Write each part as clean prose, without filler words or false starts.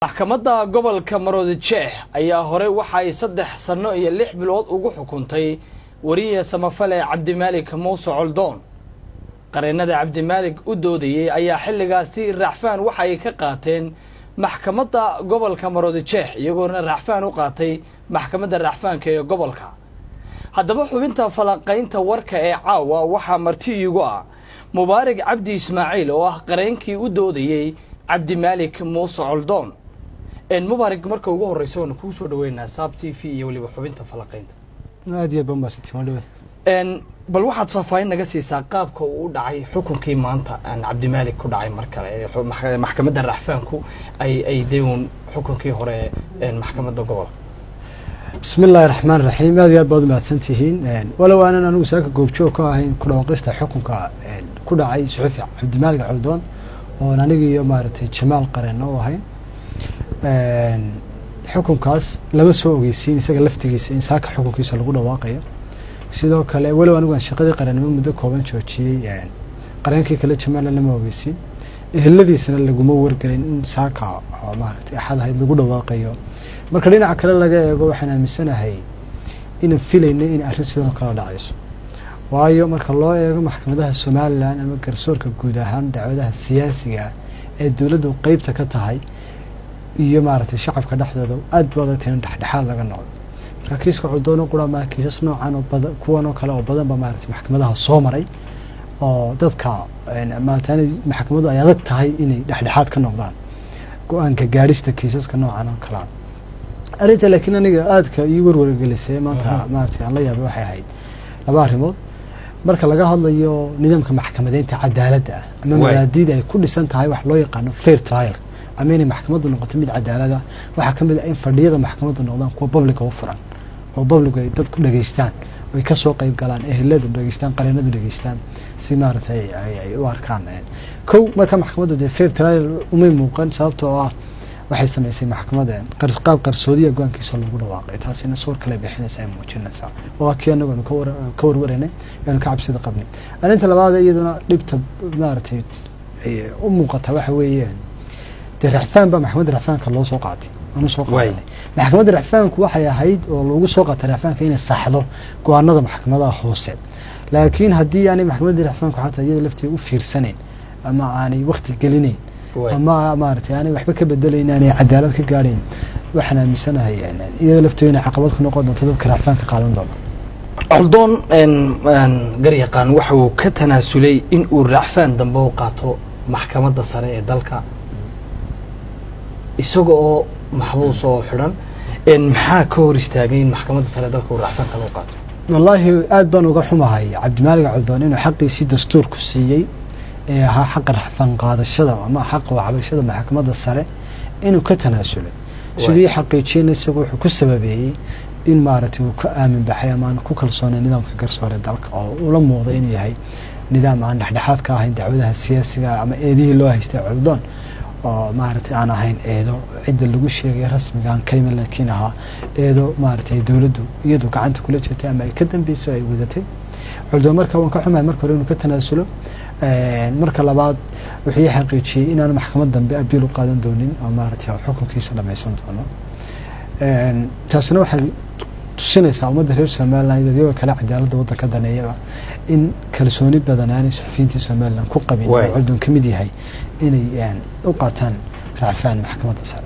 Maxkamadda gobolka Maroodi Jeex ayaa hore waxa ay 3 sano iyo 6 bilood ugu xukuntay wariye samafale Cabdimaalik Muuse Coldoon. Qareennada Cabdimaalik u doodayey ayaa xilligaasi racfaan waxa ay ka qaateen maxkamadda gobolka Maroodi Jeex, iyagoona racfaan u qaatay maxkamadda racfaanka ee gobolka. Haddaba, xubinta falanqaynta warka ee caawa waxaa marti iigu ah Mubaarig Cabdi Ismaaciil oo ah qareenkii u doodayey Cabdimaalik Muuse Coldoon. Mubaarig, marka ugu horeysa waanu kuu soo dhaweynaa Saab TV iyo weliba xubinta falanqaynta. Aad iyo aad baa umahadsantiin, waan dhawey. Bal waxaad faahfaahin naga siisaa qaabka uu u dhacay xukunkii maanta aan Cabdimaalik ku dhacay mar kale ee maxkamadda racfaanku ay dewn xukunkii hore maxkamadda gobolka. Bismi illaahi raxmaan raxiim. Aad iyo aad baad umahadsan tihiin. Walow aanan anigu saaka goobjoog ka ahayn ku dhawaaqista xukunka ku dhacay suxufi Cabdimaalik Coldoon, oon aniga iyo maaragtay Jamaal qareeno u ahayn, xukunkaas lama soo ogeysiin isaga laftigiisa in saaka xukunkiisa lagu dhawaaqayo. Sidoo kale, walow anigu aan shaqadii qareenimo muddo kooban joojiyey, qareenkii kale Jamaalna lama ogeysiin, eheladiisana laguma wargelin in saaka maaragtay Axad ahayd lagu dhawaaqayo. Marka dhinaca kale laga eego, waxaan aaminsanahay inaan filaynay in arrin sidoo kale dhacayso, waayo marka loo eego maxkamadaha Somaliland ama garsoorka guud ahaan, dacwadaha siyaasiga ah ee dowladdu qeybta ka tahay iyo maaragtay shacabka dhexdooda aad bu adagtay in dhexdhexaad laga noqdo. Marka kiiska Coldoon qura maa, kiisas noocan oo badan, kuwan oo kale oo badan ba maaragtay maxkamadaha soo maray oo dadka maarata maxkamaddu ay adag tahay inay dhexdhexaad ka noqdaan go-aanka gaadhista kiisaska noocan oo kalea. Arrinta laakiin aniga aadka ii warwargelisay maanta, maaragtay aan la yaabay, waxay ahayd laba arrimood. Marka laga hadlayo nidaamka maxkamadeynta cadaaladda ah ama mabaadiida ay ku dhisan tahay wax loo yaqaano fair trial ama inay maxkamaddu noqoto mid cadaalada, waxaa ka mid ah in fadhiyada maxkamaddu noqdaan kuwa public u furan oo public ay dadku dhegeystaan, ay kasoo qeyb galaan, eheladu dhegeystaan, qareenadu dhegeystaan, si maaragtay ay u arkaan. Kow, marka maxkamaddu dee fair trial umay muuqan, sababtoo ah waxay samaysay maxkamadda qaab qarsoodiya go-aankiisa lagu dhawaaqay. Taasina suur kale bixinaysa ay muujinaysaa oo kii anagu aanu ka warwaranay, aanu ka cabsida qabnay. Arrinta labaad iyaduna dhibta maaragtay u muuqata waxa weeyaan dee racfaan baa maxkamadda racfaanka loo soo qaatay, aanu soo qaadanay. Maxkamadda racfaanku waxay ahayd oo lagu soo qaatay racfaanka inay saxdo go-aanada maxkamadaha hoose, laakiin haddii aanay maxkamadda racfaanku xataa iyada lafteeda u fiirsanayn ama aanay wakti gelinayn ama maaragtay aanay waxba ka bedelayn, aanay cadaalad ka gaadhayn, waxaan aaminsanahay iyada lafteeda inay caqabad ku noqon doonto dadka racfaanka qaadan doona. Coldoon, garyaqaan, waxa uu ka tanaasulay in uu racfaan dambe u qaato maxkamadda sare ee dalka, isaga oo maxbuus oo xidhan. Maxaa ka hor istaagay in maxkamadda sare ee dalka uu racfaan kale u qaato? Wallaahi aad baan uga xumahay Cabdimaalig Coldoon inuu xaqiisii dastuurku siiyey ee ahaa xaqa racfaan qaadashada ama xaqa waxbarashada maxkamadda sare inuu ka tanaasulay. Sidii xaqiijiyana, isagu wuxuu ku sababeeyey in maaragtay uu ka aamin baxay ama aan ku kalsoonay nidaamka garsoore dalka, oo ula muuqday inuu yahay nidaam aan dhexdhexaad ka ahayn dacwadaha siyaasiga ama eedihii loo haystay Coldoon, oo maaragtay aan ahayn eedo cidda lagu sheegay rasmiga aan ka iman, laakiin ahaa eedo maaragtay dowladdu iyadu gacanta kula jirtay ama ay ka dambeysay oo ay wadatay. Coldoon marka waan ka xumahay marka hore inuu ka tanaasulo. Marka labaad, wuxuu ii xaqiijiyey inaan maxkamad dambe appeal u qaadan doonin oo maaragtay xukunkiisa dhameysan doono. Taasina waxay tusinaysaa ummadda reer Somaliland, dadyaga kale cadaaladda waddanka daneeyaba, in kalsooni badan aanay suxufiyiintii Somaliland ku qabin oo Coldoon ka mid yahay inay u qaataan racfaan maxkamadda sare.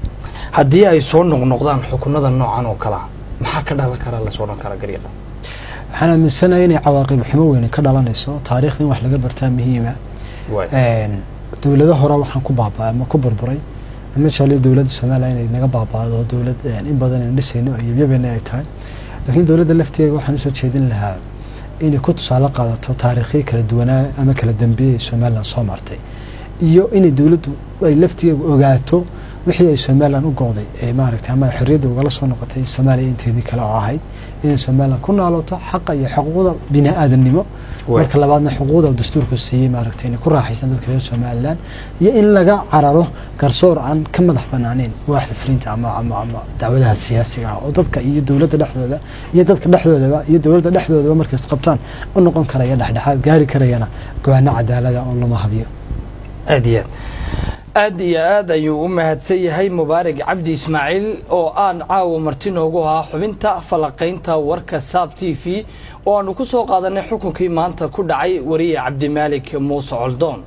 Haddii ay soo noqnoqdaan xukunada noocan oo kalea, maxaa ka dhalan karaa, lasoo odhan karaa, garyaqaan? Waxaan aaminsanahay inay cawaaqib xumo weyne ka dhalanayso. Taariikhda in wax laga bartaa muhiima. Dowlado hore waxaan ku baaba ama ku burburay ama jeclay dowladda Soomaaliya inay naga baaba'do, dowlad in badan aynu dhisayno oo yabyabena ay tahay, laakiin dowladda lafteeda waxaan usoo jeedin lahaa inay ku tusaale qaadato taariikhyo kala duwanaa ama kala dambeeyay Somaliland soo martay, iyo inay dowladdu ay laftigeegu ogaato wixii ay Somaliland u go'day ee maaragtay ama ay xorriyadda ugala soo noqotay Soomaaliya inteedii kale, oo ahayd inay Somaliland ku naalooto xaqa iyo xuquuqda bini aadamnimo. Marka labaadna, xuquuqda uu dastuurku siiyey maaragtay inay ku raaxaystaan dadka reer Somaliland, iyo in laga cararo garsoor aan ka madax banaaneyn waaxda fulinta ama dacwadaha siyaasiga ah, oo dadka iyo dowladda dhexdooda iyo dadka dhexdoodaba iyo dowladda dhexdoodaba markay isqabtaan u noqon karaya dhexdhexaad, gaari karayana go-aano cadaalada oo lama hadiyo. Aad iyo aad. Aad iyo aad ayuu u mahadsan yahay Mubaarak Cabdi Ismaaciil oo aan caawa marti noogu ahaa xubinta falaqaynta warka Saab TV, oo aanu ku soo qaadanay xukunkii maanta ku dhacay wariye Cabdimaalik Muuse Coldoon.